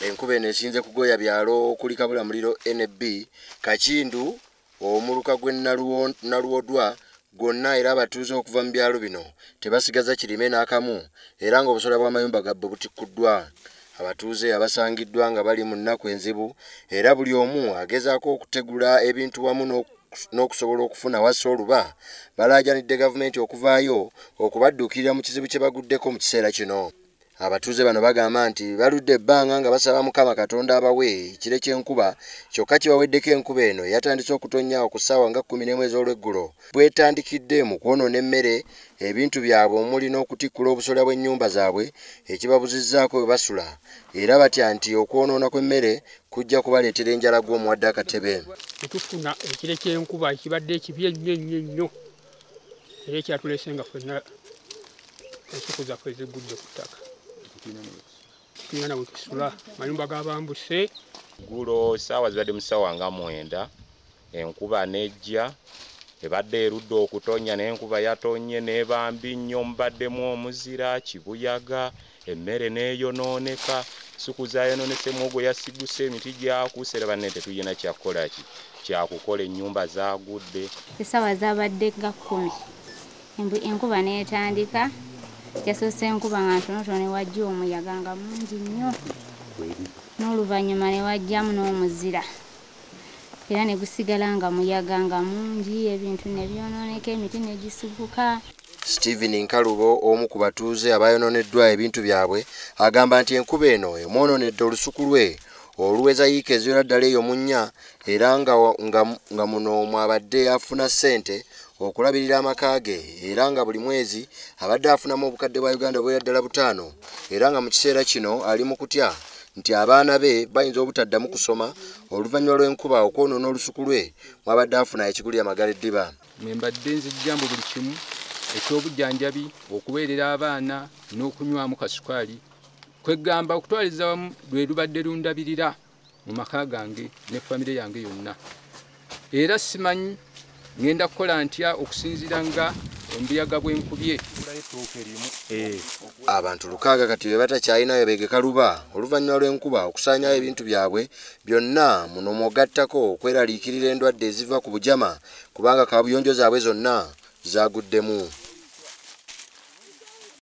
Enkuba eno esinze kugoya byalo okuli Kabulamuliro NB, Kakindu, omuluka gw'e Naluwodwa gwonna era abatuuze okuva mu byalo bino tebasigaza kirime n'akamu era ng'obusola bw'amayumba gaabwe butikkuddwa. Abatuuze abasangiddwa nga bali mu nnaku enzibu era buli omu agezaako okutegula ebintu wamu n'okusobola okufuna wassa oluba balaajanidde gavumenti okuvaayo okubadduukirira mu kizibu kye baguddeko mu kiseera kino. Abatuuze bano bagamba nti baludde ebbanga nga basaba Mukama Katonda abawe ekire ky'enkuba kyokka kibaweddeko enkuba eno yatandise okutonnya ku ssaawa nga 11 ez'olweggulo bwetandikidde mu kwonoona emmere, ebintu byabwe omuli n'okutikkula obusolya bw'ennyumba zaabwe ekibabuzizzaako bwe basula era batya nti okwonoona kw'emmere kujja kubaleetera enjala gw'omuwadde akatebe. Tetufuna ekire ky'enkuba ekibadde ekibi ennyo ennyo ennyo era ekyatulese nga ffenna ensuku zaffe zigudde ku ttaka. Tulina we tusula, mayumba gabambuse. Ggulo ssaawa zibadde mu ssaawa nga 9 enkuba n'ejja ebadde erudde okutonnya naye enkuba yatonnye n'ebambi nnyo, mubaddemu omuzira, kibuyaga, emmere n'eyonooneka, nsuku zaayonoonese, muwogo yasiguse, emiti gyakuuse era banne tetulina kyakukola ki kyakukola, ennyumba zaagudde. Essaawa zaabadde nga 10 enkuba n'etandika. Yasoose enkuba nga ntonotono ne wajja omuyaga nga mungi nnyo n'oluvannyuma ne wajjamu n'omuzira era ne gusigala nga muyaga nga mungi, ebintu ne byonooneka, emiti ne gisubuka. Stephen Nkalubo omu ku batuuze abayonooneddwa ebintu byabwe agamba nti enkuba eno emwonoonedde olusuku lwe oluweza yiika eziwera ddala eyo mu 4 era nga muno mwabadde afuna ssente okulabirira amaka ge era nga buli mwezi abadde afunamu obukadde bwa Uganda obuwera ddala 5 era nga mu kiseera kino ali mu kutya nti abaana be bayinza obutaddamu kusoma oluvannyuma lw'enkuba okwonoona olusuku lwe mwabadde afuna ekigulira amagala eddiba. Mbadde nzijjambu buli kimu eky'obujjanjabi, okuweerera abaana n'okunywamu kasukaali, kwegamba okutwaliza wamu lwe lubadde lundabirira mu maka gange ne famire yange yonna. Era simanyi ngenda kukola ntya okusinziira nga embuyaga bw'enkubye. Abantu 6 kati be batakyalinayo beegeka luba oluvannyuma lw'enkuba okusaanyaayo ebintu byabwe byonna, muno mw'ogattako okweraliikirira endwadde eziva ku bujama kubanga kaabuyonjo zaabwe zonna zaaguddemu.